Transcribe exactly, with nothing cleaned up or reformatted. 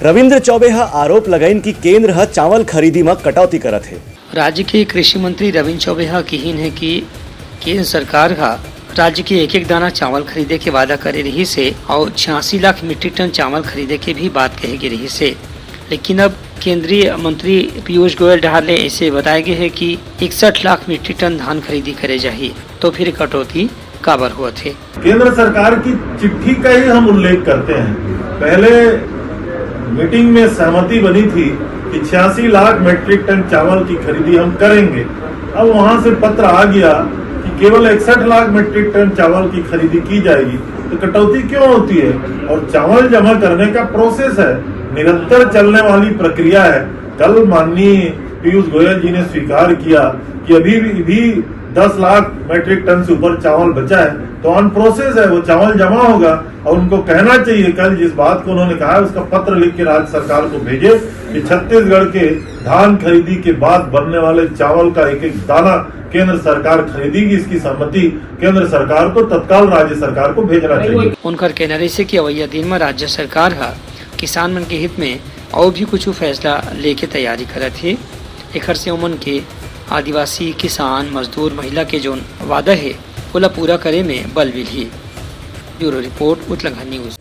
रविंद्र चौबे ह आरोप लगाइन कि केंद्र ह चावल खरीदी म कटौती करत हे। राज्य के कृषि मंत्री रविंद्र चौबे ह किहीन हे कि केंद्र सरकार ह राज्य के एक-एक दाना चावल खरीदे के वादा करे रिहिस हे अउ छियासी लाख मीट्रिक टन चावल खरीदे के भी बात कहे गे रिहिस हे। लेकिन अब केंद्रीय मंत्री पीयूष गोयल डहार ले ऐसे बताए गे हे कि इकसठ लाख मीट्रिक टन धान खरीदी करे जाही, तो फिर कटौती काबर होवत हे? केंद्र सरकार की चिट्ठी का ही हम उल्लेख करते हैं। पहले मीटिंग में सहमति बनी थी कि छियासी लाख मीट्रिक टन चावल की खरीदी हम करेंगे। अब वहां से पत्र आ गया कि केवल इकसठ लाख मीट्रिक टन चावल की खरीदी की जाएगी, तो कटौती क्यों होती है? और चावल जमा करने का प्रोसेस है, निरंतर चलने वाली प्रक्रिया है। कल माननीय पीयूष गोयल जी ने स्वीकार किया कि अभी भी, भी दस लाख मीट्रिक टन से ऊपर चावल बचा है, तो ऑन प्रोसेस है, वो चावल जमा होगा। और उनको कहना चाहिए, कल जिस बात को उन्होंने कहा है, उसका पत्र लिख के राज्य सरकार को भेजे कि छत्तीसगढ़ के धान खरीदी के बाद बनने वाले चावल का एक एक दाना केंद्र सरकार खरीदेगी, इसकी सहमति केंद्र सरकार को तत्काल राज्य सरकार को भेजना चाहिए। उनकर कहना रहिसे कि अवइया दिन म राज्य सरकार ह किसान मन के हित में अउ भी कुछ फैसला लेके तैयारी करत हे। एखर से ओमन के आदिवासी, किसान, मजदूर, महिला के जोन वादा हे, ओला पूरा करे में बल मिलही। ब्यूरो रिपोर्ट, उतलंघा न्यूज।